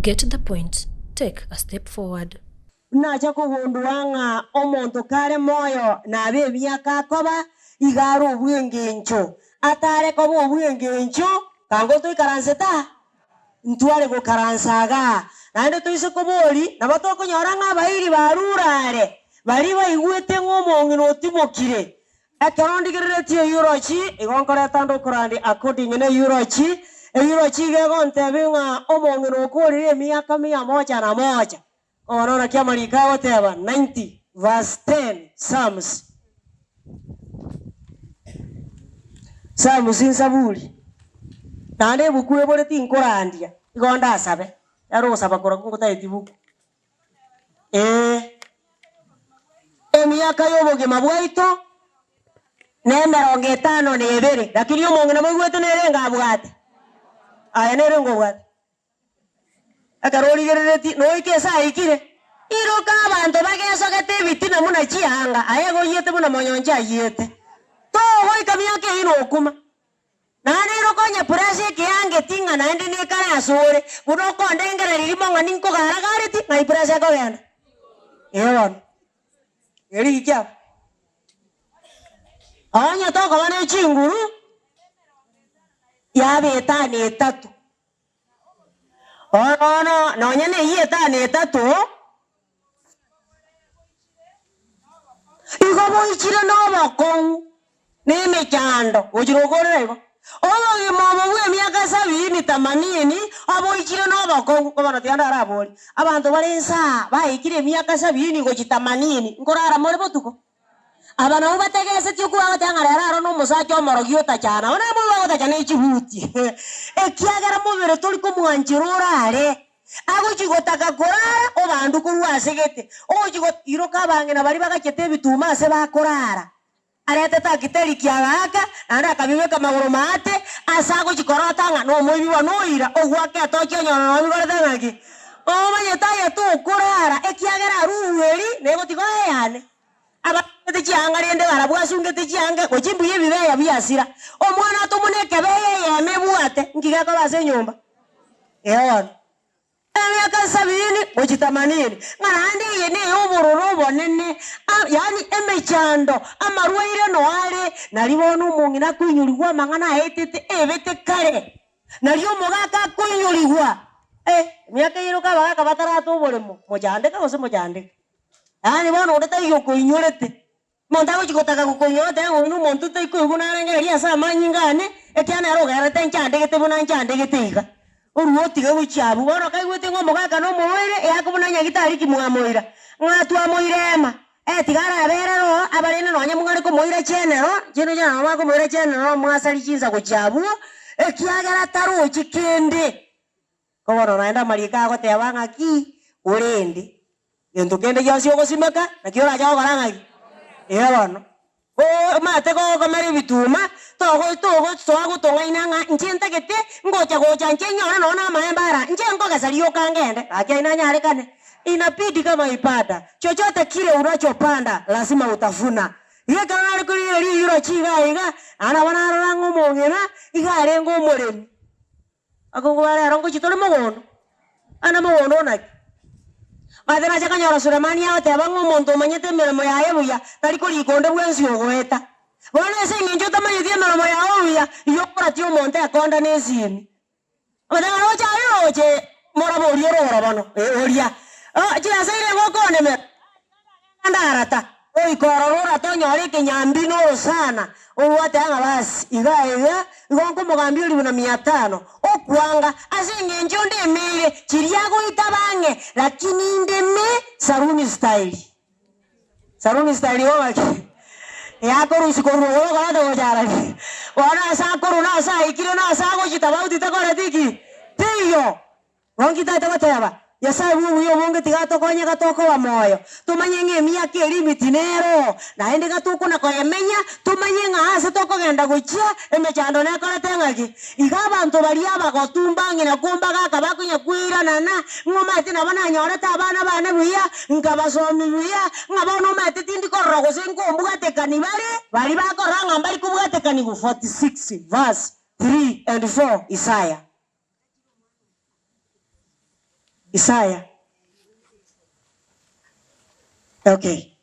Get the point, take a step forward. Nacha kogundua ng'a omonto kare moyo nabe emiaka akoba, iga are obw'engencho. Atare koba obw'engencho, kango ntoikaransete aa? Ntware gokaransa igaa. Naende toise kobori, nabo tokonyora ng'a abairi barure are, baria baigwete ng'a omong'ina otimokire. Ekero ndigereretie eulogy, igo nkoreta ande okorandia according ne eulogy, eulogy iga egontebia ng'a omong'ina okorire emiaka mia moja na moja. Bono naki amariko agoteba, 90 verse 10 Psalms. Psalms Nsaburi. Naende ebuku ebore tinkorandia, igo ndasabe, ere ogosaba korokwo ngotaeti buku. Ee, emiaka y'obogima bwaito nemerongo etano na ebere, lakini omong'ina moigwete nere ngabwate. Aye nere ngobwate. Ekero origereretie, noike ase aikire. Iroka abanto bagesogete ebitina buna chianga, aye igo oyiete buna monyoncho ayiete. Togoika miaka eyio nokuma. Naende iroka onye pressure ekeangeti ng'a naende nekare asore, buna okondengereria rimo ng'a ninkogara-gareti, ng'ai pressure ekogenda? Ee bono. Erigi kiabo. Onye tokoba ne chinguru, yaba etano etato. Bono nonya neyio etano etato, igo boichire nobokong'u na emechando, gochia gokorera igo. Obogima obo bw'emiaka sabini tamanini oboichire nobokong'u, bono tiga ndaraborie, abanto bare inse aa baikire emiaka sabini gochia tamanini, nkorara more botuko? Aba nabwo bategesetie okwo bagoteba ng'a rero aro nomosacha omorogi otachana, abwo nabwo bagotacha ne chibuti, ekiagera mobere tori komwanchera orare. Agochia gotaka korara obandwe korwa ase gete, ogochia go iroka abang'ina baria bagachete ebituma ase bakorara. Aretete akiteri kiagaaka, naende akabibeka magoro maate, ase agochia korota ng'a nomoibi bono oira, ogwaka etochi onyora nobigorete ng'aki? Omanyete aye tokorara, ekiagera arubu eri negotiga oyeyane. Abasungete chianga rende barabwo asungete chianga gochia mbuya ebibeya biasira. Omwana atomwe nekebeya eyemo ebwate, nki gekoba ase enyomba? Ee bono. Emiaka sabini gochia tamanini, ng'a naende eye neyobororo obonene, yaani emechando, amarwaire noare, nario bono omong'ina akoinyorigwa amang'ana aetete ebete kare, nario omogaka akoinyorigwa, eh, emiaka eye iroka abagaka batarata oboremo, mochandeke gose mochandeke. Yaani bono onde taiyo okoinyorete. Omonto agochia gotaka gokoinyora otebe ng'a oyo nomonto otaikoigwa narengereria ase amanyinga ane, ekiagera nere ogerete nchandegete buna nchandegete iga. Orue otige gochia abwo. Bono kaigwete ng'a omogaka nomorwaire, eakobuna nyagitari ki mwamoira? Ng'a twamoira ema. Eh tiga arabe ere roho, abarende nonye mong'are komoira chenero, chinto chia nabo bakomoira chenero mwasari chinsa gochia abwo, ekiagera tarochi kende. Ko bono naende amariko agoteba ng'aki? Korende gento kende gionsi ogosimeka, naki orache gokora ng'aki? Ee bono, omanyete gokomera ebituma, togo togosoa gotong'aina ng'a inche ntagete ngocha gocha inche nyore nonya na amaembe ara, inche nkogesa rioka ngende, gaki aye nanyarekane. Inabidi kama ibada, chochote kile unachopanda lazima utavuna. Igo ekero nare korigereria riiyuro chiga iga, naende nabo narora ng'a omong'ina iga arenge omoremi. Abakungu ba rero ngochia tore mogondo, ande mogondo onaki? Omanyete nache konyora Sulemani agoteba ng'a omonto omanyete emeremo yaye buya tari korika onde bwensi ogoeta. Bono ase eng'encho otamanyeti emeremo yao buya, igo okoratia omonto ekonda na esimi. Omanyete ng'a roche aye roche moraba oria ore oro bono, eh oria. Chibesa eria nigo okonemera. Ndarata, goika ororo oratonyore ekenyambi na orosana, ogwateba ng'a basi, iga iga, igo nkomogambia oria buna mia tano, okwanga, ase engencho ndemeire chiria agoitaba ang'e, lakini ndeme saruni style. Saruni style igo ng'aki? Eakorusia korwa igoro okoreta gocha arari. Bono ase akorwa na ase aikire na ase agochia tofauti takoreti ki? Teiyo. Nonki tata goteba, Nyasae bw'obuya obonge tiga atokonye gatokoba moyo, tomanye ng'a emiaka eria emiti nero, naende gatokona koyemenya, tomanye ng'a aase tokogenda gochia, emechando nekorete ng'aki. Iga abanto baria abagotu mbang'ina kombagaka bakonya kweiranana, ng'a omanyete nabo nanyorete abana bane buya, nkabasomi buya, ng'a bono omanyete tindi korora gose nkombwatekani bare, baria bakorora ng'a mbari kobwatekanigwa 46 verse 3 and 4 Isaya. Isaya. Okay.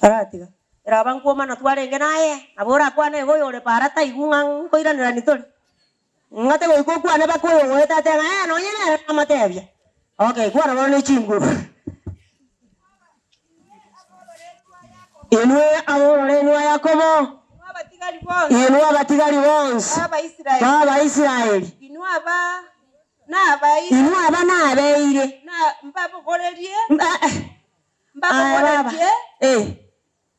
Aratiga. Eraba nkwomana twarenge naye, nabo orakwane iga oyore para taigwe ng'a nkoiranerani tore. Ng'ate goika okwane baka oyogoeta atebe ng'a ee nonye nere namatebia. Okay, kwana bono ne chinguru. Inwe abororeni ba Yakobo, inwe abatigari bonsi b'Abaisraeli, inwe aba nabeire, Aye baba, eh.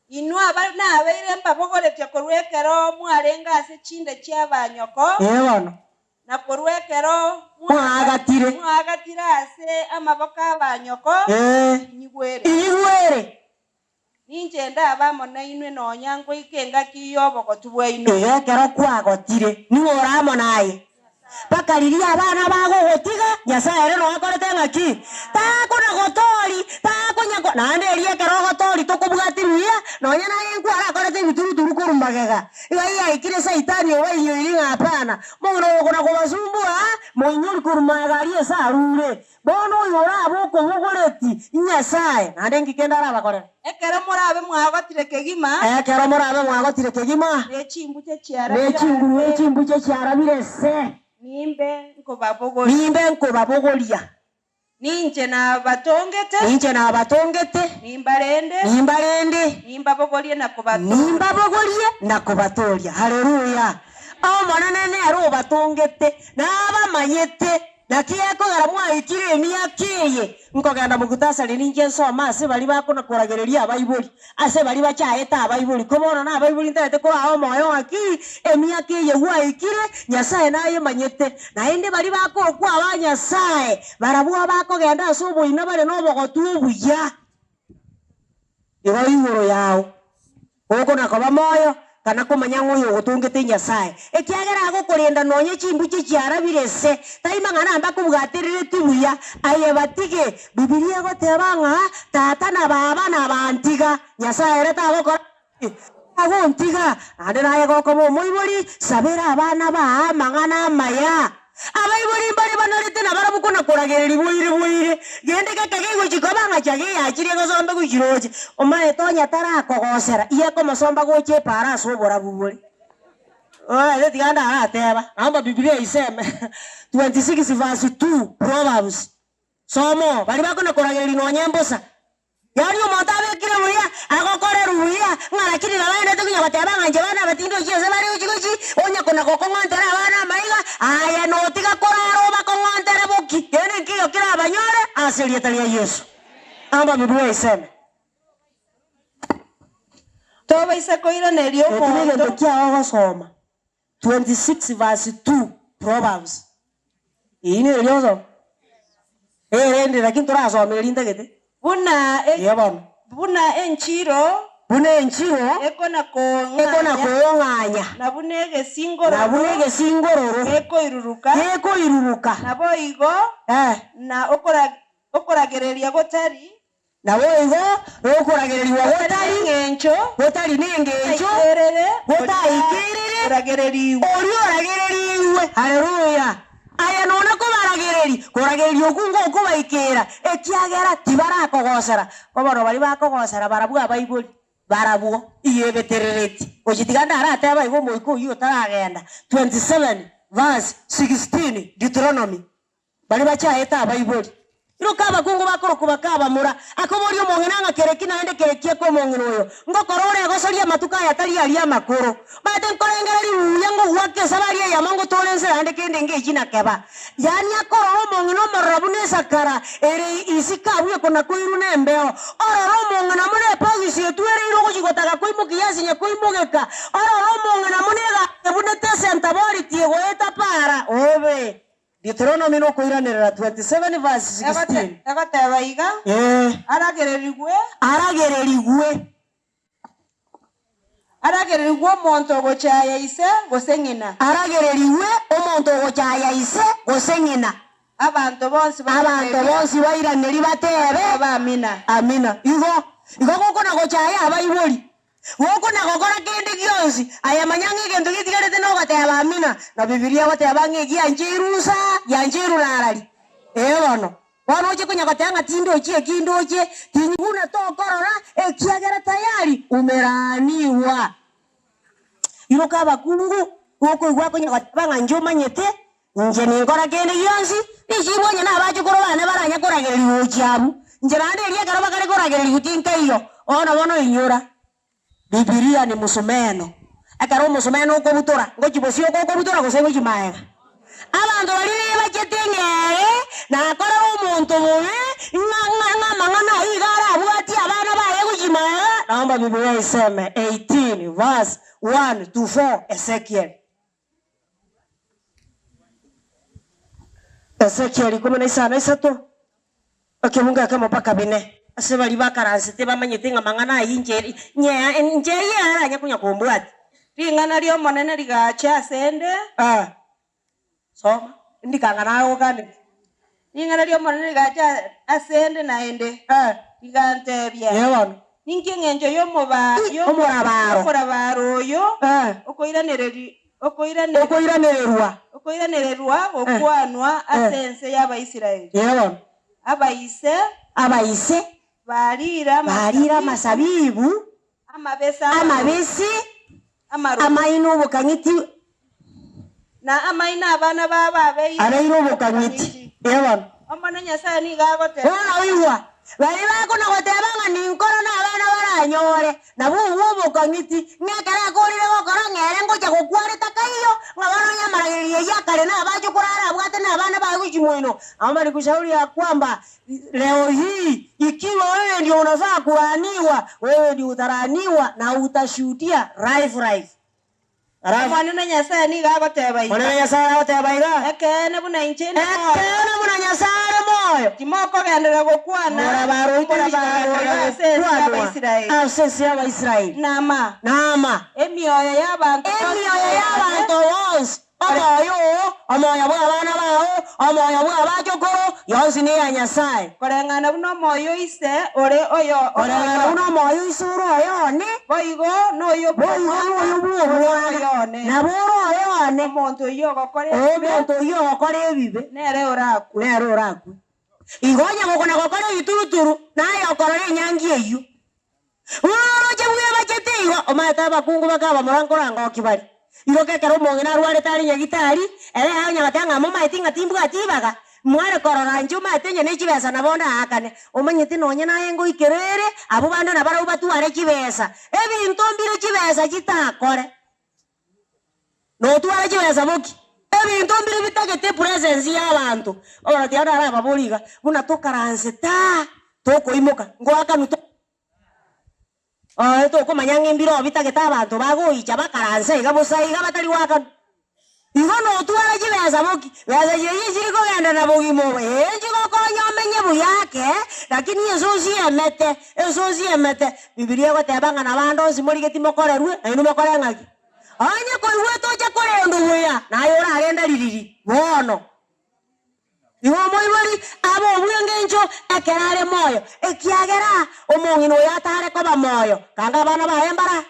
Inwe aba nabeire mbabogoretie korwa ekero mwarenge ase chinda chi'abanyoko, Ee bono. na korwa ekero Mwaagatire. mwaagatire ase amaboko 'abanyoko, Ee. inyigwere. Inyigwere. Ninche ndabe amo nainwe nonya ngoika engaki y'obogotu bwaino. Igo ekero kwagotire, ning'o ore amo naye? Mpaka riria abana bagogotiga, Nyasae ere noakorete ng'aki? Takona gotoori, takonya ko, naende erio ekero ogotoori tokobwati buya, nonya naye nkwo arakorete ebituruturu korwa magega. Iga yaikire Saitani obainyoiri ng'a hapana, mong'ina oyo okona kobasumbua, moinyori korwa magega aria ase arure. Bono oyo orabe okobogoreti Nyasae, naende nki kende arabakorere? Ekero morabe mwagotire kegima. Ekero morabe mwagotire kegima. Ne chimbuche chiarabire Ne chinguru ase. chimbuche chiarabire ase. Nimbe nkobabogoria. Nimbe nkobabogoria. Ninche nabatongete. Ninche nabatongete. Nimbarende. Nimbarende. Nimbabogorie na kobatooria. Nimbabogorie na kobatooria. Haleluya! Omonene nere obatongete, nabamanyete. Naki gekogera mwaikire emiaka eye, nkogenda mogutasari ninche nsome ase baria bakona-koragereria abaibori, ase baria bachaete abaibori, ko bono nabaibori ntagete koraa omoyo ng'aki emiaka eye gwaikire, Nyasae nayemanyete. Naende baria bakokwa aba Nyasae, barabwo abakogenda ase oboina bare nobogotu obuya. Igo igoro yao. Gokona koba moyo, kana komanya ng'a oyogotongete Nyasae, ekiagera agokorenda nonya chimbuche chiarabire ase, tai mang'ana mbakobwaterereti buya, aye batige. Bibilia egoteba ng'a tata na baba nabantiga, Nyasae ere tagokora ki? Tagontiga. Naende naye gokoba omoibori, sabera abana baa amang'ana amaya. Abaibori mbare banorete nabarabwo kona-koragereria boire boire, gende gekage gochia koba ng'a chiaga eyachire egosombe gochia roche, omaete onye tarakogosera, iye ekomosomba gocha epaara ase oborabu bore. Oete tiga ndarateba, naomba Bibilia iseme 26 verse 2 Proverbs. Soma oo, baria bakona-koragereria nonya mbosa. Yaani omonto abekire buya, agokorerwa buya, ng'a lakini nabo aendete konya goteba ng'a inche bana aba tindi gochia ase bare gochi gochi, onya kona gokong'ontera abana amaiga, aye notiga korara obakong'ontere boki. Kende nkeiyo kerabanyore ase erieta ria Yeso. Amba Biblia iseme. Tobaisa koiraneria Eki negento omonto. kiao ogosoma. 26 verse 2 Proverbs. Eyio nere riosoma. Erende lakini torasome eria ntagete. Buna e- Eeh bono. buna enchiro Buna enchiro ekona ekona koong'anya, koong'anya, na buna na egesingororo buna egesingororo gekoiruruka, gekoiruruka, naboigo eh, na okora- okoragereria gotari Naboigo nokoragererigwa gotari gotari nengencho, gotaikerere, oria oragererigwe. Haleluya! Aye nona kobaragereria, koragereria okwo ngokobaikera, ekiagera tibarakogosera. Ko bono baria bakogosera barabwo abaibori, barabwo iga ebeterereti. Gochia tiga ndaratebe iga omoika oyio otaragenda, 27 verse 16 Deuteronomy. Baria bachaete abaibori. Iroka abakungu bakorokwa bakabamura, akoboria omong'ina ng'a kereki naende kereki eke omong'ina oyo, ngokora ore egosoria amatuko aya tari aria amakoro. Maete nkorengereria buya ngogoaka esabari eyemo ngotore ense naende kende ngechi na keba. Yaani akorora omong'ina omororo buna esakara ere isiko abwo ekonakoirwa nembeo. Orore omong'ina buna epogisi etwereire ogochia gotaka koimokia yasinye koimogeka. Orore omong'ina buna egari ebunete esentaboriti egoeta para. Obe! Deuteronomy nokoiranerera 27 verse 16. Egoteba iga, Ee. Aragererigwe. Aragererigwe. Aragererigwe omonto ogochaya ise gose ng'ina. Aragererigwe omonto ogochaya ise gose ng'ina. Abanto bonsi Abanto bonsi bairanerie batebe, Amina. Amina. Igo, igo gokona gochaya abaibori. Gokona gokora kende gionsi, aye manya ng'a egento getigarete nogoteba amina, na Bibilia egoteba ng'a egiancheirwe nsa, giancheirwe narari. Ee bono. Bono oche konya goteba ng'a tindochi eki ndoche, tinyiguna tokorora, ekiagera tayari umelaaniwa. Iroka abakungu, gokoigwa akonya goteba ng'a inche omanyete, inche ninkora kende gionsi, richibu onye nabachokoro bane baranye koragererigwa gochia abwo, inche naende erio ekero bakare koragererigwa tinkaiyo, bono bono inyora. Bibilia ni musumeno, ekero omusumeno okobutora, ngochia bosio okobutora gose ngochia magega? Abanto baria nebachete ng'ere nakorera omonto bobe, ng'a ng'a ng'a amang'ana ayio iga arabwatie abana baye gochia magega. Naomba Bibilia iseme 18 verse 1 to 4 Ezekiel. Ezekiel ikomi na isano na isato, ekebungo ekemo mpaka bine. Ase baria bakaransete bamanyete ng'a amang'ana ayio inche nyea inche eyio aranye konya kombwatia. Ring'ana ri'Omonene rigaacha asende. Ah, soma, ndikang'a nagokanete. Ring'ana ri'Omonene rigaacha asende naende, Eh. rigantebia, Ee bono. Ninki engencho y'omoba- Omorabaro. y'omorabaro oyo Eh. okoiranereri- okoiranereri- Okoiranererwa. okoiranererwa gokwanwa ase Eh. ense y'Abaisraeli? Ee bono. Abaise. Abaise. Bariire Bariire amasabibu. Amabese Amabese amaroro. Amaino obokang'iti. Na amaino abana babo abeire Abeire obokang'iti. Ee bono. Omonene Nyasae nigo agoteba. Bono oigwa, baria bakona goteba ng'a ninkore na abana baranyore, nabwo obwo obokang'iti, ng'a ekero akoorire gokora ng'a ere ngocha gokwareta kaiyo, ng'a bono onye amaragererio ayio akare nabache korara abwate na abana baye gochia moino. Naomba nikushauri ya kwamba Leo hii ikiwa wewe ndio unafaa kulaaniwa, wewe ndio utalaaniwa na utashuhudia live live. Alafu Omonene Nyasae nigo agoteba iga. Omonene Nyasae agoteba iga. Ekeene buna inche inde moyo. Ekeene buna Nyasae are moyo. Timokogenderera gokwana Morabaro oito omorabaro ase ense y'Abaisraeli. Ase ense y'Abaisraeli. Naama. Naama. Emioyo y'abanto bonsi. Emioyo y'abanto bonsi. Omoyo oo, omoyo bw'abana bao, omoyo bw'abachokoro, yonsi neya Nyasae. Koreng'ana buna omoyo o ise ore oyo Koreng'ana buna omoyo o ise ore oyo one. Boigo noyo Boigo noyo bw'omwana bw'omwana, nabo ore oyo one. Omonto oyio ogokora ebibe. Omonto oyio ogokora ebibe. Nere orakwe. Nere orakwe. Igo onye gokona gokora ebituruturu, naye okorora enyangi eyio. Buna oroche bwebachete igo, omanyete abakungu bakabamora nkorangoki bare. Igo ekero omong'ina arwarete are nyagitari, ere aonya goteba ng'a momaeti ng'a timbwati ribaga, mware korora inche omanyete onye ne chibesa nabo ndaakane. Omanyete nonye naye ngoikera ere, abwo bande nabarabwo batware chibesa. Ebinto mbire chibesa chitakore. Notware chibesa boki? Ebinto mbire bitagete epresence y'abanto. Bono tiga narababorie iga, buna tokaransete aa, tokoimoka, ngoakanwa to Oye tokomanya ng'a embiro bitagete abanto bagoicha bakaranse iga bosa iga batari goakanwa. Igo notware chibesa boki? Besa chiria chiri kogenda na bogima obo, ee nchigokonya omenye buya ake, lakini ensosi emete, ensosi emete. Bibilia egoteba ng'a nabande onsi morigeti mokorerwe, nainwe mokore ng'aki? Onye koigwete oche korendwa buya, naye orarende ririri bono. Igo omoibori abe obw'engencho ekero are moyo, ekiagera omong'ina oyo atare koba moyo, kanga abana baye mbara,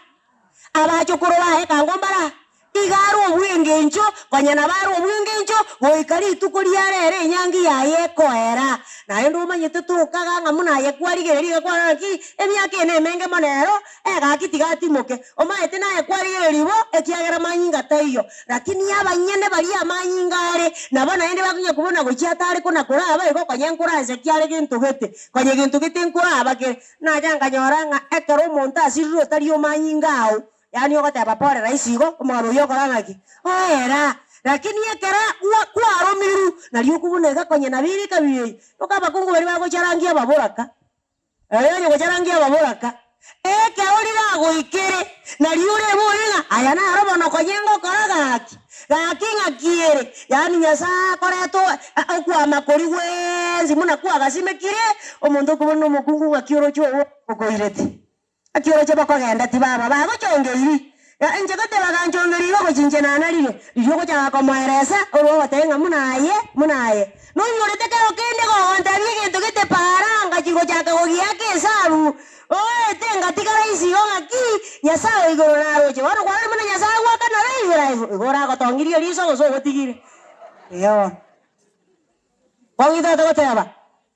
abachokoro baye kanga mbara, iga are obw'engencho, konya nabo are obw'engencho goika rituko ria rero enyangi yaye ekoera. Naende omanyete tokaga ng'a buna aye kwarigereria iga kwarora naki emiaka eye nemenge mono ero, egaki tiga atimoke. Omanyete naye kwarigereria bo, ekiagera manyinga taiyo. Lakini abanyene baria amanyinga are, nabo naende bakonya kobuna gochia atare kona koraba igo, konya nkoranse ki are gento gete, konya gento gete nkoraba kere. Nacha nkanyora ng'a ekero omonto asirire otari omanyinga ao, yaani ogoteba pore rahisi igo, omogano oyio okora ng'aki? Oera. Lakini ekero gwa kwaromirwe, nario okobuna iga konya nabo ere ekabira eye, noka abakungu baria bagocharangia ababoraka. Erio onye gocharangia ababoraka, ekero riragoikere, nario orebore ng'a aya naro bono konya ngokora gaki, gaki ng'aki ere, yaani Nyasae akorete okwama koria gwensi buna kwagasimekire, omonto okobona nomokungu ng'aki oroche ogo okoirete. Ng'aki oroche bokogenda tibaba bagochongeiri. Inche goteba ganchongeiri igo gochia inche nanarire, riria ogochaka komoeresa, orwe ogotebia ng'a buna aye, buna aye. Noinyorete kero kende gogontebia egento gete paara, ngachia gochaka gogiaka esabu. Oete ngatigara inse igo ng'aki, Nyasae o igoro naroche. Bono kwarorire buna Nyasae agoakana live live, igo oragotongirie eriso gose ogotigire. Eeh bono. Bono togoteba,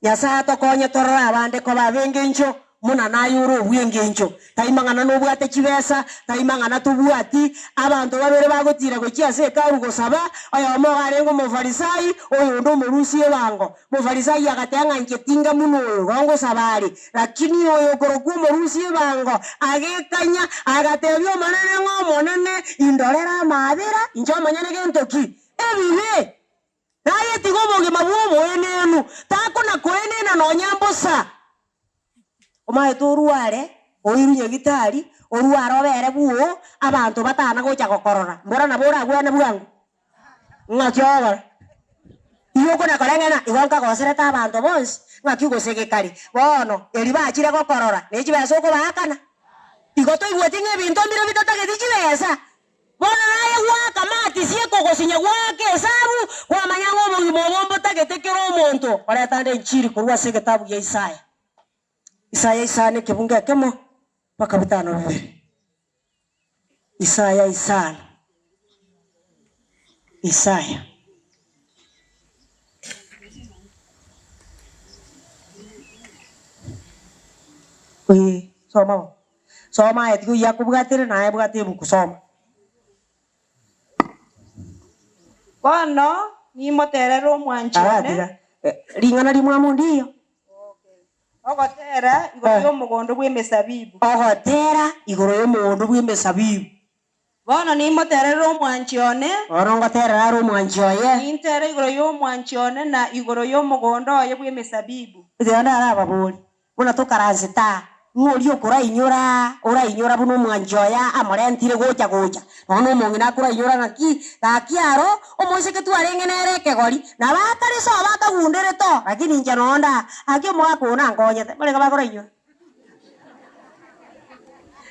Nyasae atokonye torore abande koba ab'engencho buna naye ore obw'engencho. Tai mang'ana nobwate chibesa, tai mang'ana tobwati. Abanto babere bagotira gochia ase Hekalu gosaba, oyomo iga arenge Omofarisai, oyonde omorusia ebango. Omofarisai agateba ng'a inche tinga buna oyo, igo ngosaba are. Lakini oyo okorokwa omorusia ebango agekanya, agatebia Omonene ng'a Omonene, indorere amaabera, inche omonyene gento ki? Ebibe! Naye tiga obogima bw'oboenenu, takona koenena nonya mbosa. Omaete orware, oirwe nyagitari, orware obere bwoo, abanto batana gocha gokorora, mbora nabo oragwene bwango? Ng'aki ogokora? Igo okona koreng'ana, igo nkagoserete abanto bonsi, ng'aki gose gekare bono, eri bachire gokorora, ne chibesa okobaakana? Igo toigweti ng'a ebinto mbire bitatageti chibesa? Bono naye goaka matisi ekogosinya goaka esabu, kwamanya ng'a obogima obo mbotagete kera omonto. Koreta ande enchiri korwa ase egetabu gia Isaya. Isaya isano ekebungo ekemo mpaka bitano bibere. Isaya isano. Isaya. Ee, soma bo. Soma aye tiga oyio akobwatire naye bwata ebuku soma. Bono nimoterere omwanchi one. Aratiga ring'ana rimwamu ndiyo. Ogotera igoro y'omogondo bw'emesabibu. Ogotera igoro y'omogondo bw'emesabibu. Bono nimoterere omwanchi one. Bono ngoterera are omwanchi oye. Nintere igoro y'omwanchi one na igoro y'omogondo oye bw'emesabibu. Tiga ndarababori, buna tokaransete aa, ng'a oria okorainyora, orainyora buna omwanchi oye amorentire gocha gocha. Nonya nomong'ina akorainyora ng'aki, gaki aro, omoiseke twarenge nere ekegori, nabo akare sobo akagunderete oo, lakini inche nonde aa, gaki omogaka oyo nankonyete, barenge bakorainyora.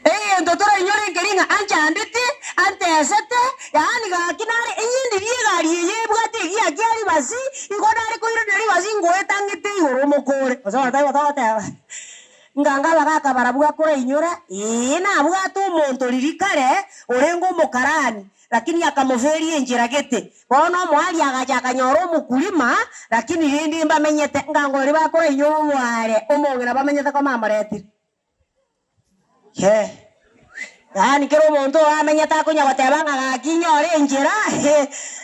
Egento torainyore nkeri ng'a anchandete, antesete, yaani gaki nare enyindirie egari eye ebwate egiaki a ribasi, igo nare koirana ribasi ngoetang'ete igoro omokore. Gose abanto taibo togoteba? Ng'a ngabagaka barabwo akorainyora, ee nabwate omonto riria kare orenge omokarani, lakini akamoferia enchera gete. Bono omoaria agacha akanyora omokurima, lakini rende mbamenyete ng'a ngori bakorainyora omoare omong'ina bamenyete koma amoretire. Ee. Yaani kera omonto oyo amenyete akonya goteba ng'a gaki nyore enchera,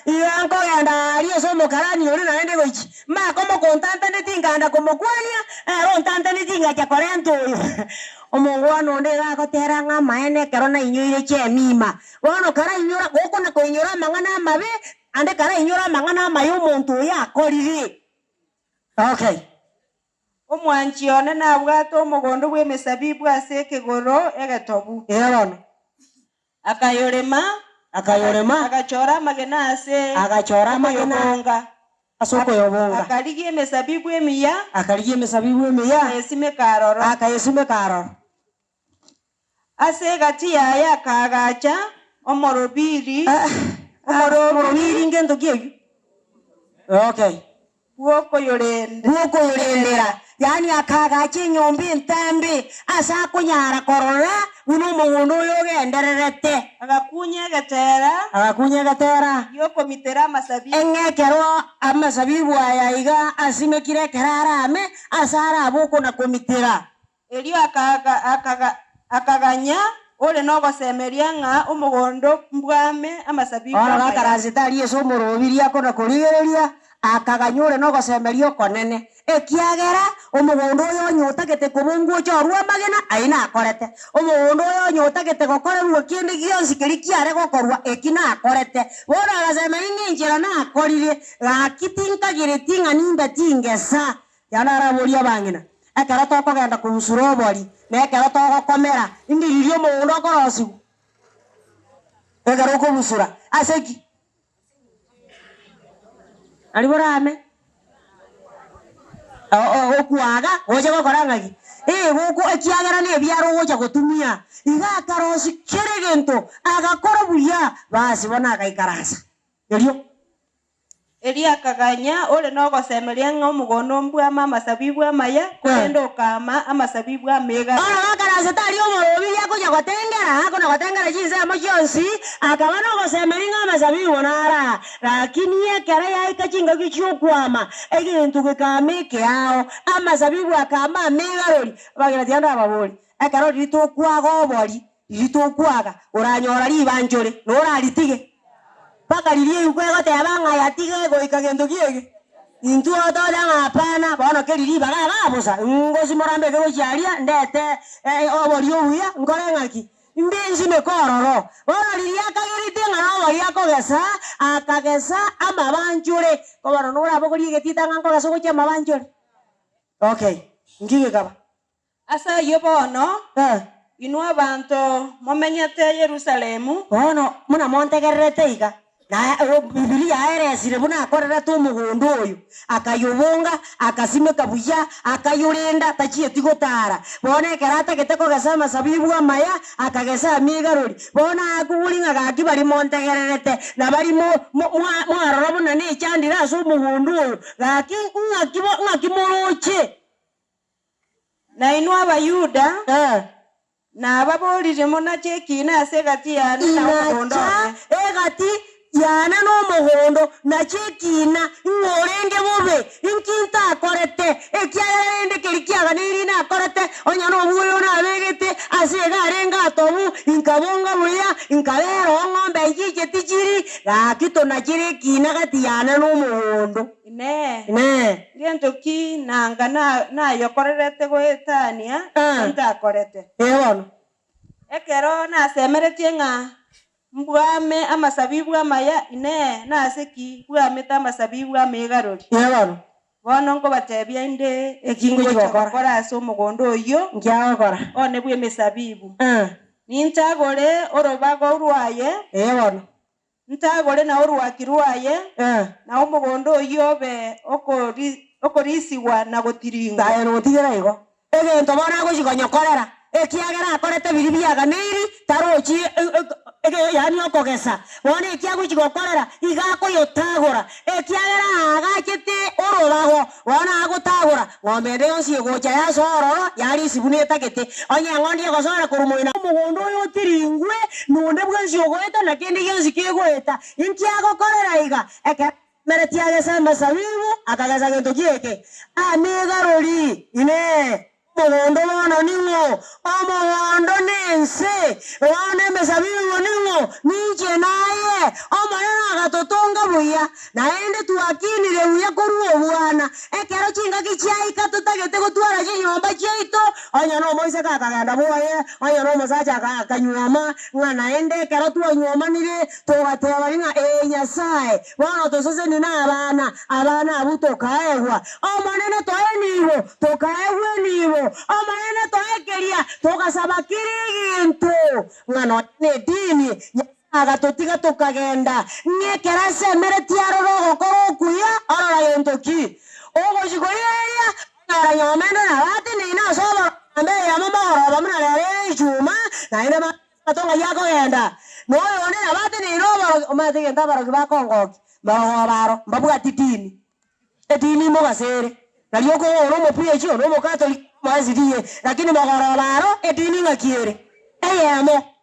iga nkogenda aria ase omokarani oria naende gochia. Maka omokontantaneti nkanda komokwania, ere ontantaneti ngacha korenta oyo. Omongwana onde iga agotera ng'a amaene ekero nainyoire chemima. Bono karainyora, gokona koinyora amang'ana amabe, ande karainyore amang'ana amaya omonto oyo akorire. Okay. Omwanchi one nabwate omogondo bw'emesabibu ase ekegoro egetobu. Ee bono. Akayorema, Akayorema. Agachora amagena ase Agachora amagena okoyobonga. ase okoyobonga. Akarigia emesabibu emiya. Akarigia emesabibu emiya. Akayesimeka aroro. Akayesimeka aroro. Ase egati yaye akaagacha omorobiri, Omorobiri ngento ki eyio? Okay. Bw'okoyorenda. Bw'okoyorendera, yaani akaagacha enyomba entambe ase akonyara korora buna omogondo oyo ogendererete. Agakunya egetera. Agakunya egetera. Gi'okomitera amasabibu. Eng'e ekero amasabibu aya iga asimekire ekero arame, ase arabe okona-komitera. Erio akaganya ore nogosemeria ng'a omogondo mbwame amasabibu Bono amaya. gakaransete aria ase omoroberio akona korigereria, akaganya ore nogosemeria okonene, ekiagera omogondo oyo onye otagete kobongwa ochorwe amagena, ayio nakorete. Omogondo oyo onye otagete gokorerwa kende gionsi keria kiare gokorwa, eki nakorete. Bono agasemeria ng'a enchera nakorire, gaki tinkagereti ng'a nimbe tingesa. Yane araborie abang'ina, Ekero tokogenda kobusura obori, na ekero togokomera, indi riria omogondo okorosigwa? Ekero okobusura, ase ki? Nari borame okwaga gocha gokora ng'aki? Ee, goko ekiagera nebiaro ogocha gotumia. Iga akarosia kera egento, agakora buya, basi bono agaikaransa. Erio. Erio akaganya ore nogosemeria ng'a omogondo mbwame amasabibu amaya, korende okaama amasabibu amegare. Bono gakaransete aria omorobi akonya gotengera, akona gotengera chinsemo chionsi, akaba nogosemeria ng'a amasabibu nara. Rakini ekero yaika chingaki chi'okwama, egento gekaama ekeao, amasabibu akaama amegarori. Abageni tiga ndababori, ekero riria tokwaga obori, riria tokwaga, oranyora ribanchore, noraritige. Mpaka riria eiguku egoteba ng'a yatige goika gento kiege, intwe toteba ng'a hapana, bono keri ribaga igaa bosa, ngosimora mbeke gochia aria, ndete oboria obuya, nkore ng'aki? Mbe nsimeke ororo. Bono riria akagerete ng'a noboria akogesa, akagesa amabanchore. Ko bono norabogorie egetita ng'a nkogesa ogochia amabanchore? Okay, nki gekaba? Ase ayio bono, inwe abanto momenyete Yerusalemu. Bono buna montegererete iga, na Bibilia yaeresire buna akorerete omogondo oyo, akayobonga, akasimeka buya, akayorenda, tachieti gotara. Bono ekero atagete kogesa amasabibu amaya, akagesa amigarori. Bono akobori ng'a gaki baria montegererete, na baria mwarora buna nechandire ase omogondo oyo, gaki ng'aki ng'aki moroche? Na inwe Abayuda, nababoririe monache ekiina ase egati yane na omogondo Inacha one. egati yane na omogondo, nache ekiina, ng'a orenge bobe, inki ntakorete, ekiagera rende keria kiaganeirie nakorete, onye nobwoyo nabegete ase iga arenge atobu, inkabonga buya, nkabera oo ng'ombe nchiche tichiri, gaki tonachere ekiina gati yane na omogondo. Inee! Inee! Ngento ki nanga nayokorerete goetania igo ntakorete? Ee bono. Ekero nasemeretie ng'a mbwame amasabibu amaya, Inee, nase ki bwamete amasabibu amaigarori? Ee bono. Bono nkobatebia inde Eki ngochia ngochia gokora. gokora ase omogondo oyio Nkiagokora. one bw'emesabibu. Nintagore orobago rwaye. Ee bono. Ntagore na orwaki rwaye, na omogondo oyio obe okorisigwa na gotiringwa. Aye notigere igo, egento bono agochia konyokorera, ekiagera akorete biria biaganeiri, tarochi yaani okogesa. Bono eki agochia gokorera, iga akoyotagora, ekiagera aagachete orobago, bono agotagora, ng'ombe ende yonsi egocha yasoa ororo, yarisia buna etagete. Onye eng'ondi egosoera korwa moino omogondo oyo otiringwe, na onde bwensi ogoeta, na kende gionsi kegoeta. Inki agokorera iga? Ekero ameretie agesa amasabibu, akagesa gento ki eke? Amigarori! Inee! Omogondo bono ning'o? Omogondo nense, bono emesabibu ning'o? Ninche naye. Omonene agatotonga buya, naende twakinire buya korwa obwana. Ekero chingaki chiaika totagete gotwara chinyomba chiaito, onye nomoiseke akagenda bwoye, onye nomosacha akanyuoma, ng'a naende ekero twanyuomanire togateba ng'a ee Nyasae, bono tosesenie nabana, abana abwo tokaegwa. Omonene toe enibo, tokaegwa enibo. Omonene toe keria, togasaba kera egento, ng'a nonya nedini, Nyasae agatotiga tokagenda. Ng'a ekero asemeretie arore ogokora okuya, orora gento ki? Ogochia korigereria, onyora nyomende nabo ateneine ase oborombe eyemo mogoroba buna rero ere Ijumaa, naende Abanto ng'ai akogenda, na oyonde nabo ateneine oborogi, omanyete egento abarogi bakongokia, mbarogoba aro, mbabwati dini. Edini imogaso ere, nario okogora omo PhD onde omokatoliki omo SDA, lakini mogoroba aro edini ng'aki ere? Eyemo.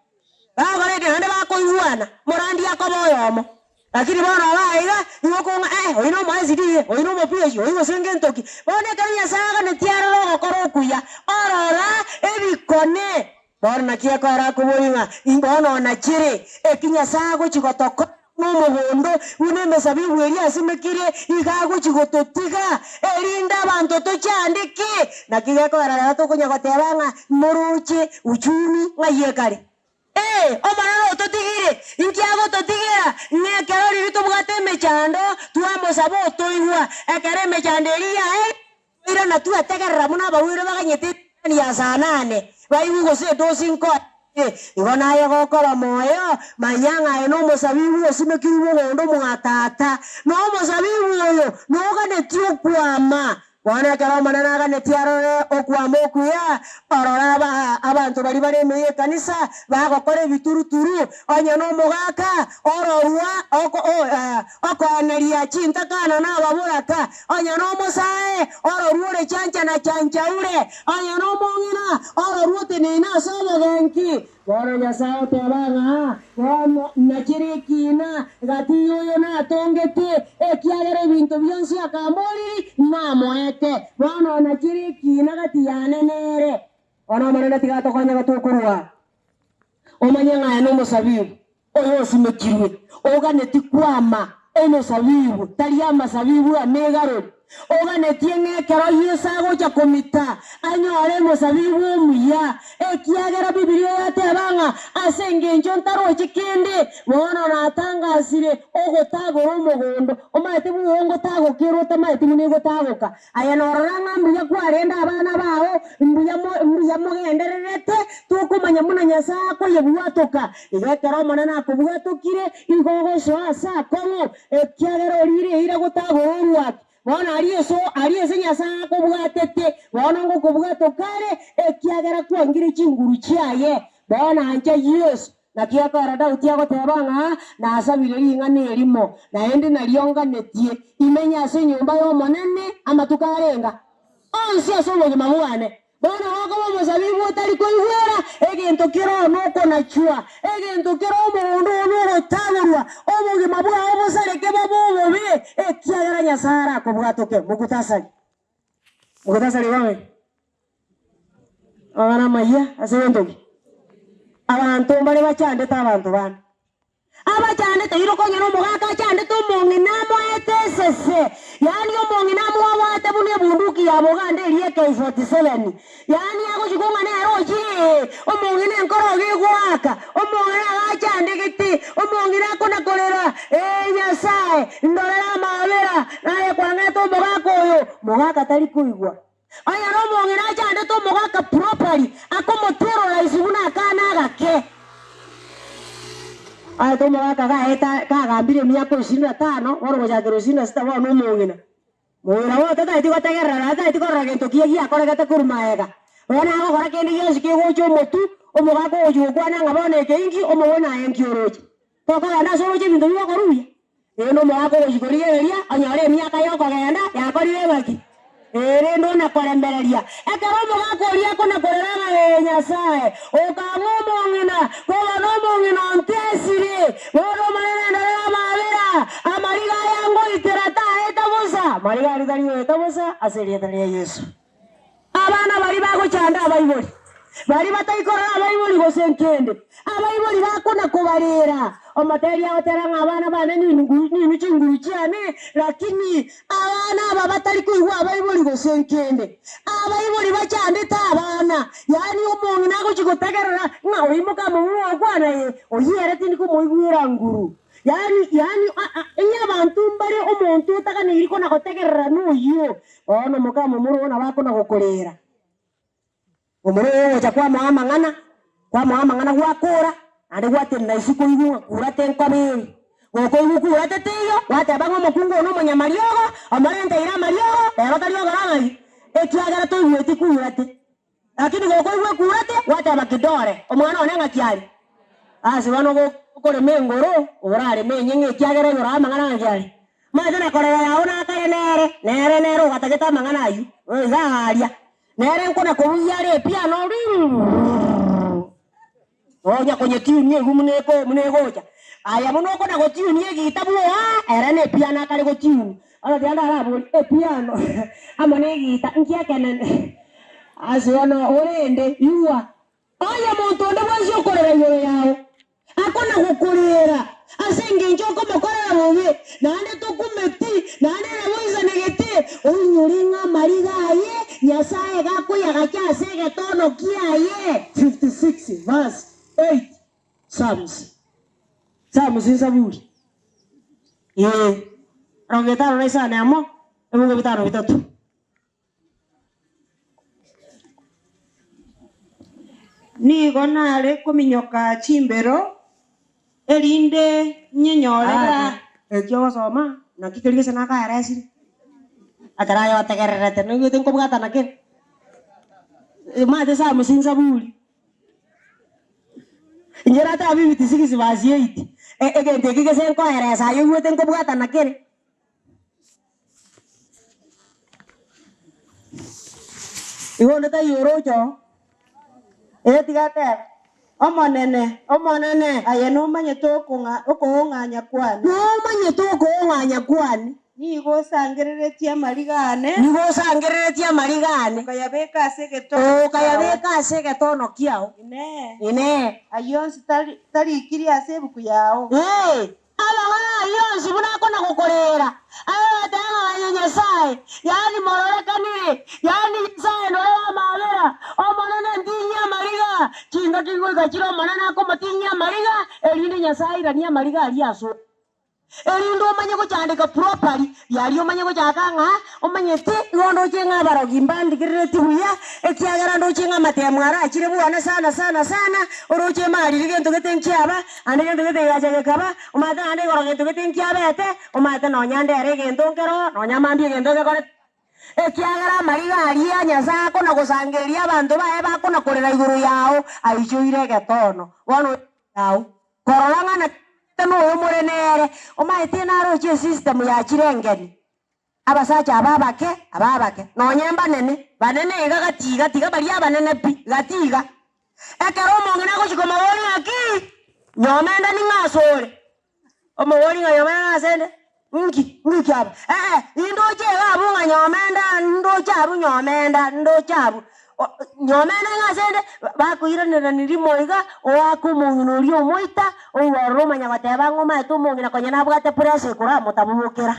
Bagokora edini naende bakoigwana, morandi akoba oyomo. Lakini bono aba aiga, nigo okong'a eh, oyio nomo SDA, oyio nomo PhD, oyio gose ngento ki. Bono ekero Nyasae aganetie arore ogokora okuya, orora ebikone. Bono naki ekoera akoboria ng'a, Bono nachire eki Nyasae agochia gotokora buna omogondo, buna emesabibu eria asimekire, iga agochia gototiga, erinde abanto tochandeke? Naki gekoera rero tokonya goteba ng'a, Moroche uchumi ng'ai ekare? Ee, Omonene ototigire. Inki agototigera? Ng'a ekero riria tobwate emechando, twamosaba otoigwa. Ekero emechando eria yaerire, twairana twetegerera buna abarwaire baganyete ritang'ani ya saa nane, baigwe gose edosi nkoe ere. Igo naye gokoba moyo, manya ng'a aye nomosabibu osimekirwe mogondo mwa Tata, na omosabibu oyo noganetie okwama. Bono ekero Omonene aganetie arore okwama okuya, orore abanto baria bare ime y'ekanisa bagokora ebituruturu, onye nomogaka ororwa Okoeneria chintakana na ababoraka, onye nomosae, ororue ore chancha na chanchaure, onye nomong'ina, ororue oteneine ase obogenki. Bono Nyasae oteba ng'a, Bono nachire ekiina gati y'oyo natongete, ekiagera ebinto bionsi akamboriri namoete. Bono nachire ekiina gati yane nere. Bono Omonene tiga atokonye gotokorwa. Omanye ng'a aye nomosabibu oyo osimekirwe, oganetie kwama omosabibu, tari amasabibu amegarori. Oganetie ng'a ekero Yeso agocha komita, anyore omosabibu omuya, ekiagera Bibilia yateba ng'a ase engencho ntaroche kende, bono natangasire ogotagora omogondo. Omanyete buna ogotagokerwa otamaeti buna egotagoka. Aye norora ng'a mbuya kwarende abana bao, mbuya mbuya mogendererete, tokomanya buna Nyasae akoyebwatoka. Igo ekero Omonene akobwatokire, igo ogosoa ase akong'u, ekiagera orire eira gotagora oruaki. Bono aria ase aria ase Nyasae akobwatete, bono ngokobwatoka are, ekiagera kwangire chinguru chiaye. Bono ancha Yeso. Naki ekero Daudi agoteba ng'a nasabire ring'ana erimo, naende nario nganetie, imenye ase enyomba y'Omonene amatuko arenga onsi ase obogima bwane. Bono gokoba omosabibu otari koigwera, egento kere oo nokonachwa, egento kere omogondo oo nogotagorwa, obogima bwao bosareke bobe obobe, ekiagera Nyasae arakobwatoke. Mokutasari. Mokutasari bobe. Amang'ana amayia ase egento ki? Abanto mbare bachandete abanto bande. Abachandete iro konyora omogaka achandete omong'ina amoete esese, yaani omong'ina amwabwate buna ebunduki ya Buganda eria AK-47, yaani agochia kong'a nere ochire ee, omong'ina enkoro iga egoaka, omong'ina iga achandegete, omong'ina akona korera, ee Nyasae, ndorera amaabera, naye kwang'ete omogaka oyo, mogaka tari koigwa. Onye nomong'ina achandete omogaka properly, akomoterrorize buna akana agake. Aete omogaka gaeta kagambire emiaka ishirini na tano, bono gochakera ishirini na sita bono omong'ina. Mong'ina bono tataeti gotegerera naende tataeti korora gento kiya giakoregete korwa maega. Bono agokora kende gionsi kegocha omotwe, omogaka ogochia gokwana ng'a bono eke inki, omoboni aye nki oroche. Tokogenda ase oroche ebinto bigokorwa buya. Rende omogaka ogochia korigereria, onyore emiaka y'okogenda yakorire engaki, ee, rende ona-koremereria. Ekero omogaka oria akona-korera ng'a Ee, Nyasae, okang'a omong'ina, koba nomong'ina ontesire, bono Omonene ndorere amaabera, amariga aya ngoitera taeta bosa. Amariga aria tari goeta bosa ase erieta ria Yeso. Abana baria bagochanda abaibori, baria bataikorora abaibori gose nkende, abaibori bakona kobarera. Omotebia agoteba ng'a abana bane ninwe chinguru chiane, lakini abana aba batari koigwa abaibori gose nkende. Abaibori bachandete abana, yaani omong'ina agochia gotegerera ng'a oimoke among'ina ogokwana ee, oyio ere tindi komoigwera nguru. Yaani, yaani onye abanto mbare omonto otaganeiri kona gotegerera noyio, bono mokamomura oo nabo akona gokorera. Omura oyo ogocha kwamoa amang'ana, kwamoa amang'ana gwakora, naende gwatenena isiko oigwe ng'a kura tenkoba ere. Gokoigwa kurate teiyo, gwateba ng'a omokungu oyo nomonyamariogo, omorenteire amariogo, rero tari ogora ng'ai, ekiagera toigweti kurate. Lakini gokoigwa ekurate, gwateba kidore, omwana one ng'aki are? Ase bono gokorema engoro, orareme enyeng'e ekiagera igoro amang'ana ng'aki are? Omanyete na korera yao nakare nere, nere nere ogatagete amang'ana ayio, iga aaria, nere nkona kobugia are epiano rirururururu. Onya konyetiunia igwe buna eko buna egocha. Aye buna okona gotiunia egita bwoa, ere nepiano akare gotiunia. Bono tiga ndaraborie, epiano amo negita nki ekenene? Ase bono orende, igwa, onye monto onde bwensi okorera igoro yao, akona gokorera ase engencho okomokorera bobe, naende tokumeti, naende naboisanegete, oinyore ng'a amariga aye Nyasae gakoyagacha ase egetono kiaye. 56 verse 8 Psalms Psalms Ensaburi ee emerongo etano na isano emo ebiungo bitano bitato. Nigo nare kominyoka chimbero, erinde nyenyore ga. Eki ogosoma naki keria gose nakaeresire, ekero aye otegererete noigwete nkobwatana kere, omanyete Psalms Ensaburi. Inche nateba 56 verse 8. Egento eke gese nkoeresa aye oigwete nkobwatana kere. Igo onde taiyo oroche oo. Ee, tiga atebe. Omonene, Omonene. Aye nomanyete okoong'anya kwane. Nomanyete okoong'anya kwane. Nigo osangereretie amariga aane. Nigo osangereretie amariga aane. Okayabeka ase egetono kiao. Okayabeka ase egetono kiao. Inee! Inee! Ayio onsi tarikiri ase ebuku yao? Ee, amang'ana ayio onsi buna akona-gokoreera, aye ogateba ng'a aye Nyasae, yaani mororekanire, yaani Nyasae nore w'amaabera, Omonene ntinyie amariga, chingaki goika chire Omonene akomotinyia amariga, erinde Nyasae airanie amariga aria asore. Erinde omanye gochandeka properly, riaria omanye gochaka ng'a omanyete igo ndoche ng'a abarogi mbandigereretie buya, ekiagera ndoche ng'a amatemo arachire bwane sana sana sana, oroche mariri gento gete nkiaba, ande gento gete gegacha gekaba, omanyete naende igoro gento gete nkiabete, omanyete nonya ndere egento nkero, nonya mambia egento ngekorete. Ekiagera amariga aria Nyasae akona-gosangereria abanto baye bakona-korera igoro yao aichoire egetono. Bono yao. Korora ng'a naki omanyete noyo more nere, omanyete naroche esystem ya chirengeni. Abasacha aba abake, aba abake, nonye mbanene, banene iga gati iga, tiga baria abanene pi, gati iga. Ekero omong'ina agochia komoboria ng'a ki, nyomenda ning'o asore? Omoboria ng'a nyomenda ning'o asende? Nki? Nki kiaba? Eh-eh, indoche iga abwo ng'a nyomenda, ndoche abwo nyomenda, ndoche abwo. Nyomenda ng'a asende, bakoiranerani rimo iga, oake omong'ina oria omoita, oigwe ororo omanya goteba ng'a omanyete omong'ina konya nabwate pressure ekoramotabobokera.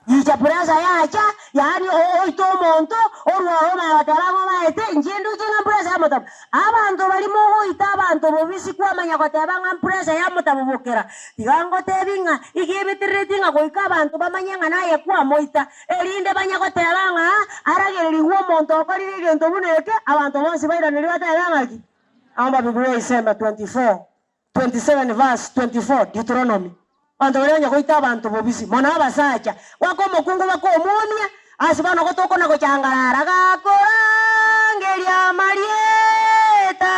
Gicha pressure yacha, yaani oite omonto, orwe ororo omanya goteba ng'a omanyete, inche ndoche ng'a pressure yamotabu. Abanto baria mogoita abanto bobisi kwamanya goteba ng'a pressure yamotabobokera, tiga ngotebi ng'a iga ebeterereti ng'a goika abanto bamanye ng'a naye kwamoita, Erinde banye goteba ng'a aragererigwe omonto okorire egento buna eke, abanto bonsi bairanerie batebe ng'aki? Amo Biblia iseme 24, 27 verse 24, Deuteronomy. Abanto baria banya goita abanto bobisi, mono abasacha, gwaka omokungu bakomoomia, ase bono gotokona gochangarara gakorangeria amarieta,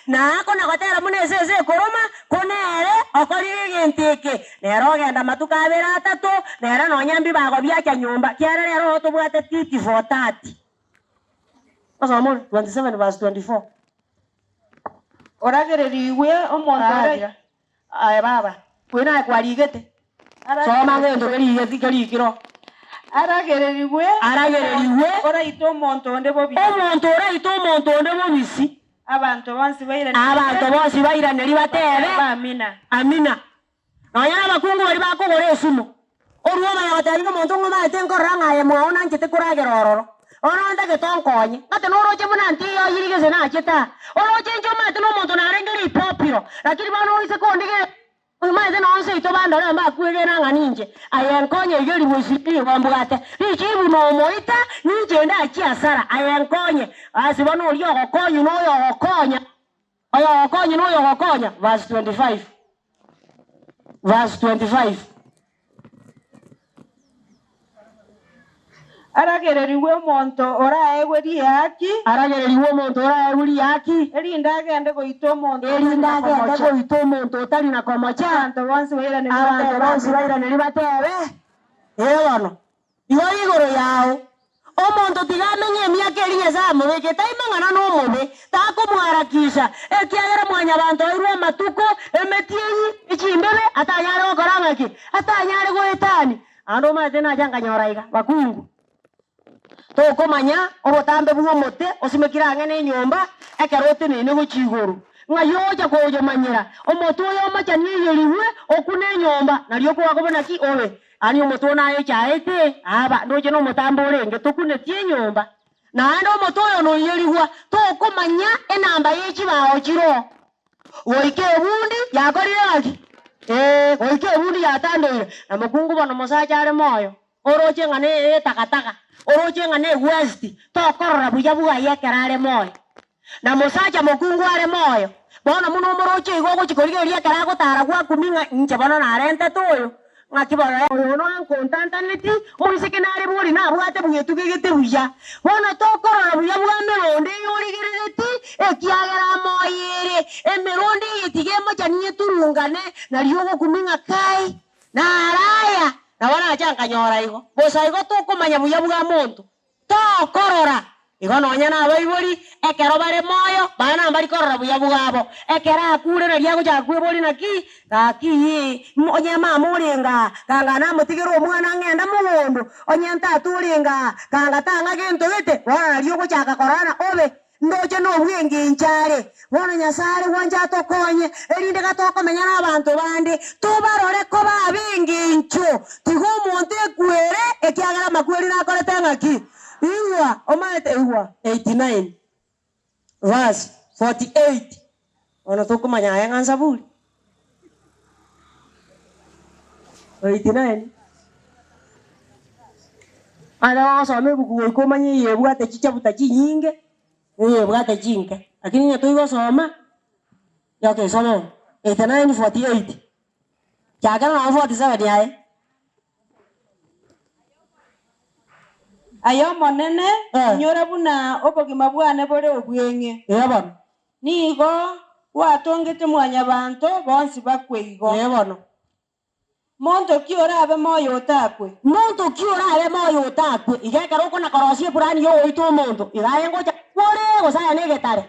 na akona gotera buna esese ekoroma, Ko nere okorire egento eke, nere ogenda amatuko abere atato, nere nonya mbibago biacha nyomba, kiagera rero oo tobwate titi for tati. Osome ore 27 verse 24. Oragererigwe omonto ore. Aria, aye baba, oyo naye kwarigete, soma ngento kerigeti kerikire oo. Aragererigwe Aragererigwe. oraite omonto onde bobisi. Omonto oraite omonto onde bobisi. Abanto bonsi bairanerie. Abanto bonsi bairanerie bateebe, Amina. Amina. Nonya nabakungu baria bakogora esumo, orue omanye goteebia omonto ng'a omaete nkorora ng'a aye mwao nanchete koragera ororo, bono ntagete onkonye. Ng'ate noroche buna ntiyoyiri gese nachete aa. Oroche inche omaete nomonto narenge ripopiro, lakini bono oise kondigereria. Omaete nonye seito bandore mbakwegena ng'a ninche, aye nkonye iga riboisi nigo mbwate, richibu nomoita, ninche ndachie asara, aye nkonye. Ase bono oria ogokonywa noyo ogokonya, oyo ogokonya noyo ogokonya, verse 25, verse 25. Aragererigwe omonto oraegwe riaaki. Aragererigwe omonto oraegwe riaaki. Erinde agende goita omonto otari Erinde na agende komocha. goita omonto otari na komocha. Abanto bonsi bairaneri Abanto batebe, bonsi Amina. bairaneri batebe, Ee bono, igo igoro yao. Omonto tiga amenye emiaka eria Nyasae amobekete, aime ng'ana nomobe, takomwarakisha, ekiagera mwanyabanto airwe amatuko, emetienyi, echimbebe, atanyare gokora ng'aki? Atanyare goetania. Naende omanyete nacha nkanyora iga, bakungu, tokomanya obotambe bw'omote osimekire ang'e nenyomba, ekero oteneine gochia igoro, ng'ai ogocha koyomanyera? Omote oyo omochani oiyerigwe, okune enyomba, nario okoba buna ki? Obe. Aria omote one aye ochaete, aba, ndoche nomotambe orenge, tokunetie enyomba. Naende omote oyo noiyerigwa, tokomanya enamba ye chibao chiroo. Goika ebundi yakorire ng'aki? Ee, goika ebundi yatandoire. Na mokungu bono mosacha are moyo, oroche ng'a ne etakataka, oroche ng'a ne egwesti, tokorora buya bwaye ekero are moyo. Na mosacha mokungu are moyo, bono buna omoroche igo ogochia korigereria ekero agotara gwakumia ng'a inche bono narentete oyo. Ng'aki bono oyo nonkontantaneti, omoiseke nare bori nabwate bwetugegete buya. Bono tokorora buya bwa merondo eye origerereti, ekiagera amoyo ere. Emerondo eye tiga emochani eturungane, nario ogokumia ng'a kai, naro aya. Nabo nacha nkanyora igo. Bosa igo tokomanya buya bwa monto. Tokorora. Igo nonya nabaibori, ekero bare moyo, bana mbari korora buya bwabo. Ekero akure nario agochaka kweboria naki, gaki ii, onye mama orenge aa, kanga namotigere omwana ng'ende mogondo, onye ntata orenge aa, kanga tang'a gento gete, bono nario ogochaka korora ng'a obe ndoche nobw'engencho are. Bono Nyasae are gwancha atokonye, erinde gatokomenya nabanto bande, tobarore koba ab'engencho. Tiga omonto ekwere, ekiagera amakweri nakorete ng'aki? Igwa, omanyete, igwa, 89 verse 48, bono tokomanya aye ng'a Zaburi 89. Aye ogosoma ebuku goika omanye eye ebwate chichabuta chinyinge, na eye ebwate chinke, lakini onye toigosoma, okay soma bono, 89 48, chakera nonye 47 aye. Aye Omonene, Eh. inyora buna obogima bwane bore obweng'e. Ee bono. Nigo gwatongete mwanyabanto bonsi bakwe igo. Ee bono. Monto ki orabe moyo otakwe? Monto ki orabe moyo otakwe? Iga ekero okona korosia epurani y'ogoita omonto, iga aye ngocha kore gose aye negetare.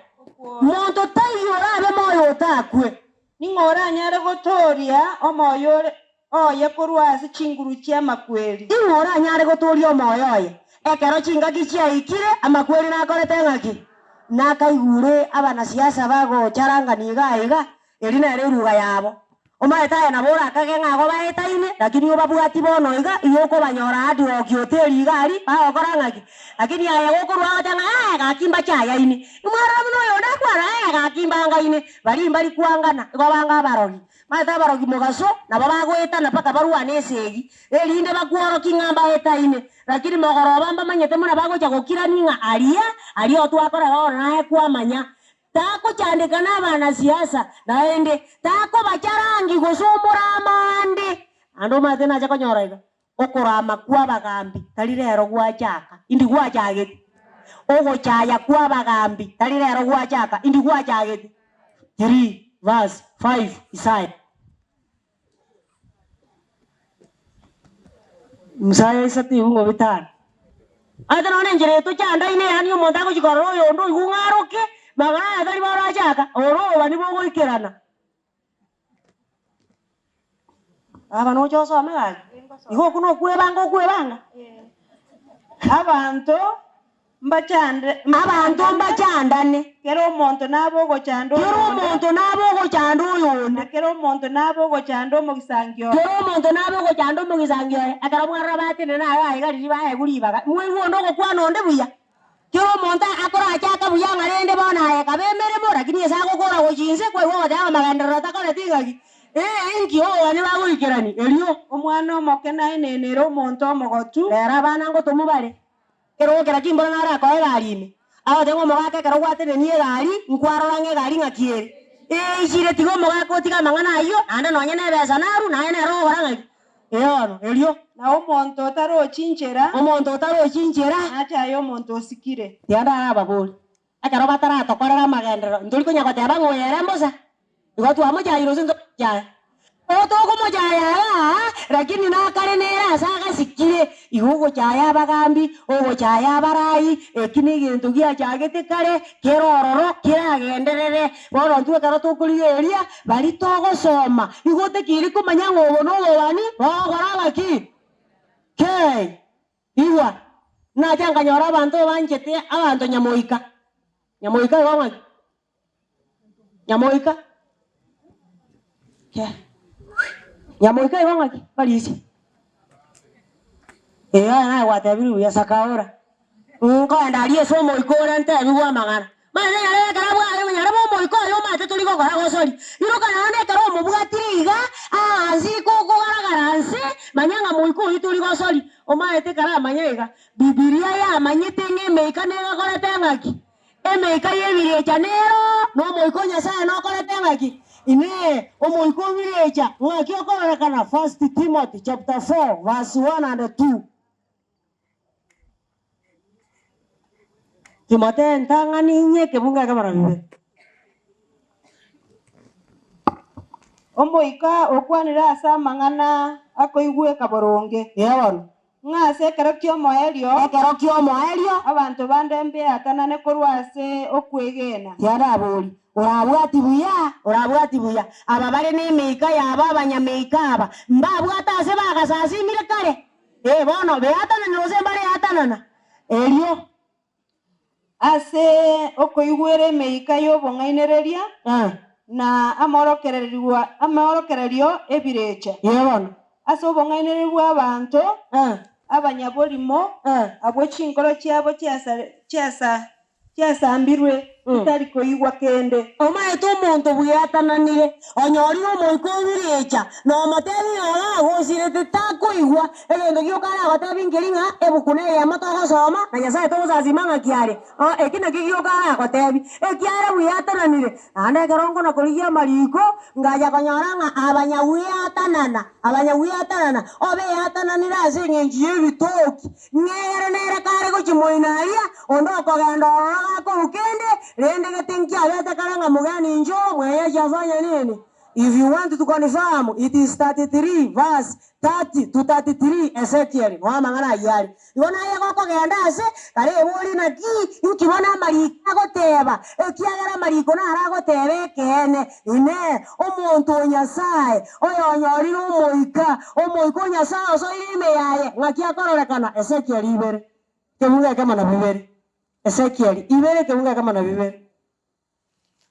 Monto taiyo orabe moyo otakwe. Ning'o oranyare gotooria omoyo ore oye korwa ase chinguru chi'amakweri? Ning'o oranyare gotooria omoyo oye ekero chingaki chiaikire amakweri nakorete ng'aki? Nakaigure abanasiasa bagocharangania iga aiga, eri nere eruga yabo. Omanyete aye nabo orakage ng'a igo baetaine, lakini obabwati bono iga, igo okobanyora hadi gokia hoteli iga aria, bagokora ng'aki? Lakini aye gokorwa agoteba ng'a ee gaki mbache ayaine. Imwarora buna oyonde akwarora ee gaki mbangaine. Baria mbari kwangana, igo banga abarogi. Omanyete abarogi mogaso nabo bagoetana mpaka barwane esegi, erinde bakworokie ng'a mbaetaine. Lakini mogoroba mbamanyete buna bagocha gokirania ng'a aria, aria otwakora bono naye kwamanya. Takochandeka nabanasiasa, naende takobacharangi gose omorama ande. Naende omanyete nache konyora iga, okorama kw'abagambi tari rero gwachaka, indi gwachagete? Ogochaya kw'abagambi tari rero gwachaka, indi gwachagete? 3 verse 5 Isaya. Isaya isato ebungo bitano. Ase nonya enchera eye tochandaine, yaani omonto agochia korora oyonde oigwe ng'a aroke, magana aya tari barachaka, oro obobani bogoikerana. Aba noche osome gaki, igo okwo nokwebanga okwebanga. Abanto mbachande, Abanto mbachandane. Kera omonto nabe ogochanda Kera oyonde, omonto nabe ogochanda oyonde. na kera omonto nabe ogochanda omogisangio oye. Kera omonto nabe ogochanda omogisangio oye. Ekero mwarora batenena aye aiga riria baegwe ribaga, mwaigwa onde ogokwana onde buya. Kera omonto akorachaka buya ng'a rende bono aye kabe emeremo, lakini ase agokora gochia inse, kwaigwa ogoteba ng'a magenderero takoreti ng'aki. Ee, inki obobani bagoikerania? Erio. Omwana omoke naenenere omonto omogotu. Rero abana ngotomwa bare. Ekero ogokera chimboro narakoe egari ime. Agoteba ng'a omogaka ekero gwatenenia egari, nkwarora ng'a egari ng'aki ere. Eichire tiga omogaka otige amang'ana ayio, naende nonye nebesa narwe, naye nere ogokora ng'aki? Ee bono, erio. Na omonto otarochi inchera. Omonto otarochi inchera. Nache aye omonto osikire. Tiga ndarababorie, ekero bataratokorera amagenderero, ntori konya goteba ng'a oyo ere mbosa? Igo twamochayire gose ntoramochaya? Igo tokomochaya aa, lakini nakare nere ase agasikire. Igo ogochaya abagambi, ogochaya abarai, eki negento giachagete kare, kere ororo, keragenderere. Bono intwe ekero tokorigereria, baria togosoma, igo otakeire komanya ng'a obo nobobani, bogokora ng'aki? Kei! Igwa, nacha nkanyora abanto banchete abanto nyamoika. Nyamoika igo ng'aki? Nyamoika. Ke. Nyamoika igo ng'aki? Barisia. Ee aye naye gwatebirwe buya sakaora. Nkoenda aria ase omoika ore ntebigwe amang'ana. Mani nyarebe ekero abwa nyarebe omoika oyo omanyete tori gokora gosori. Iroka naende ekero omobwatire iga, aansire kokogaragara nse, manya ng'a moika oyio tori gosori. Omanyete ekero amanya iga, Bibilia yamanyete ng'a emeika negakorete ng'aki? Emeika y'ebirecha nero, na Omoika o Nyasae nokorete ng'aki? Inee! Omoika o birecha ng'aki okororekana? First Timothy chapter 4 verse 1 and 2. Timotheo entang'ani inye ekebungo ekemo na bibere. Omoika okwanire ase amang'ana akoigweka boronge. Ee bono. Ng'a ase ekero ki'omoerio. Ekero ki'omoerio. Abanto bande mbeatanane korwa ase okwegena. Tiarabori, Orabwati buya, orabwati buya. Aba bare nemeika yabo abanyameika aba, mbabwate ase bagasasimire kare. Ee bono, beatananire gose mbareatanana. Erio. Ase okoigwera emeika y'obong'ainereria na amorokererio ebirecha. Ee bono. Ase obong'ainereria bw'abanto abanyaborimo, abwo chinkoro chiabo chiasambirwe chitari koigwa kende. Omaete omonto bweatananire, onyorire omoika o birecha, na omotebi ng'a ore agosirete takoigwa egento gioka aragotebi nkeri ng'a ebuku neyemo togosoma, na Nyasae togosasima ng'aki are. Eki nakio gioka aragotebi, ekiagera bweatananire. Naende ekero nkona korigia amariko, ngacha konyora ng'a abanyagweatanana, abanyagweatanana, obeatananire ase engencho y'ebitoki, Ng'egere nere kare gochia moino aria, onde okogenda ororo gakorwa kende, rende gete nkiabete kare ng'a mogeni inche omwenyeji afanye nini? If you want to confirm, it is 33 verse 30 to 33 Ezekiel, noo amang'ana ayio are. Igo naye gokogenda ase kare ebori naki, inki bono amariko agoteba? Ekiagera amariko naro agoteba ekeene. Inee! Omonto o Nyasae, oyonyorire Omoika, Omoika o Nyasae osoire ime yaye, ng'aki akororekana? Ezekieli ibere, ekebungo ekemo na bibere. Ezekieli ibere, ekebungo ekemo na bibere.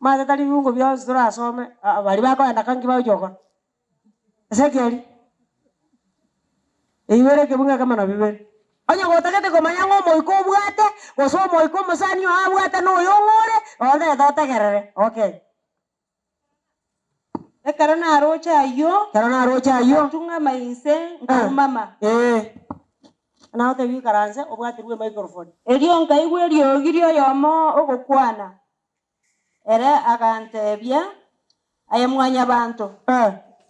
Omanyete tari bibungo bionsi torasome, aa baria bakoenda ka nki bagochia gokora? Ezekieli ibere, ekebungo ekemo na bibere. Onye gotagete komanya ng'a Omoika obwate, gose omoika omosani oo abwate noyo ng'o ore, otagete otegerere, okay. Ekero naroche ayio. Ekero naroche ayio. Ngatung'ama inse, nkarumama. Ee. Nagotebiwa ikaranse obwaterwe emicrophone. Erio nkaigwa eriogi ri'oyomo ogokwana. Ere aganteebia, Aye Mwanyabaanto,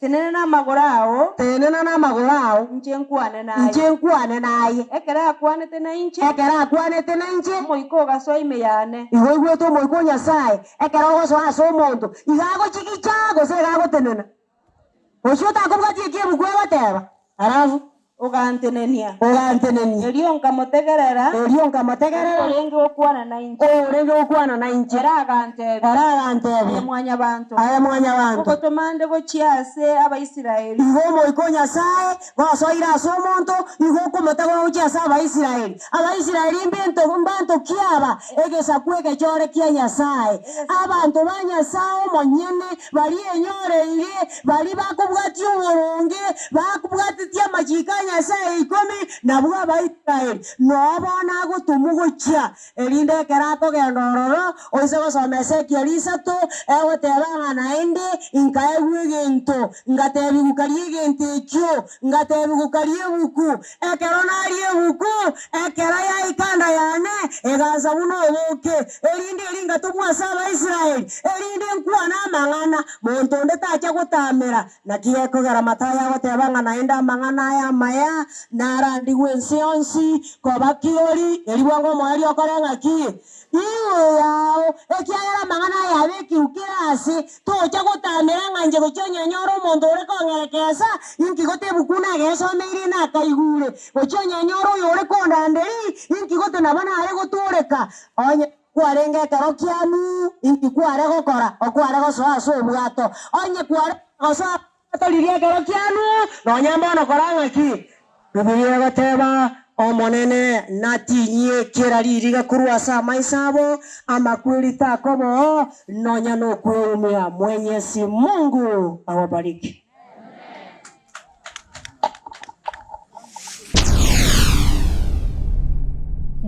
tenena namagoro ao. Tenena namagoro ao. Inche nkwane naye. Inche nkwane naye. Ekero akwanete nainche. Ekero akwanete nainche. Omoika ogasoa ime yane. Igo oigwete Omoika o Nyasae ekero ogosoa ase omonto, igo agochigicha gose igo agotenena. Gose otakobwatia eki ebuku egoteba, alafu. Ogantenenia. Ogantenenia. Erio nkamotegerera. Erio nkamotegerera. Oyorenge gokwana nainche. Oyorenge gokwana nainche. Ere agantebia. Ere agantebia. Aye Mwanyabanto. Aye Mwanyabanto. Ngogotoma nde gochia ase Abaisraeli. Igo Omoika o Nyasae gosoire ase omonto, igo okomotagora gochia ase Abaisraeli. Abaisraeli mbento mbanto ki aba? Egesaku egechore kia Nyasae. Abanto ba Nyasae omonyene, baria enyoreire, Baria bakobwatia oboronge, bakobwatetie amachiko a Nyasae ikomi, nabwo Abaisraeli. Noo bono agotomwa gochia, erinde ekero akogenda ororo, oise gosoma Ezekieli isato, egoteba ng'a naende inkaegwa egento, ngatebigwa karia egento ekio, ngatebigwa karia ebuku. Ekero naria ebuku, ekero yaika enda yane, egansa buna oboke, erinde eri ngatomwa ase Abaisraeli, erinde nkwane amang'ana, monto onde tacha gotaamera. Naki gekogera Matayo agoteba ng'a naende amang'ana aya amaya narandigwe ense yonsi, koba kirori, erio bwango omoerio okore ng'aki? Igoro yao, ekiagera amang'ana aya abekirwe kera aase, tocha gotaamera ng'a inche gochia onyenyore omonto ore kong'erekesa, inki gote ebuku nagesomeire nakaigure, gochia onyenyore oyo ore kondanderia, inki gote nabo nare gotooreka. Onye kwarenge ekero kianu, inki kware gokora? Okware gosoa ase obwato. Onye kware gosoa ase obwato riria ekero kianu, nonya mbono kora ng'aki? Bibilia egoteba, Omonene natinyie kera ririga korwa ase amaiso abo, amakweri takoba oo, nonya nokweumia. Mwenyezi Mungu awabariki.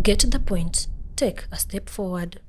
Get the point, take a step forward.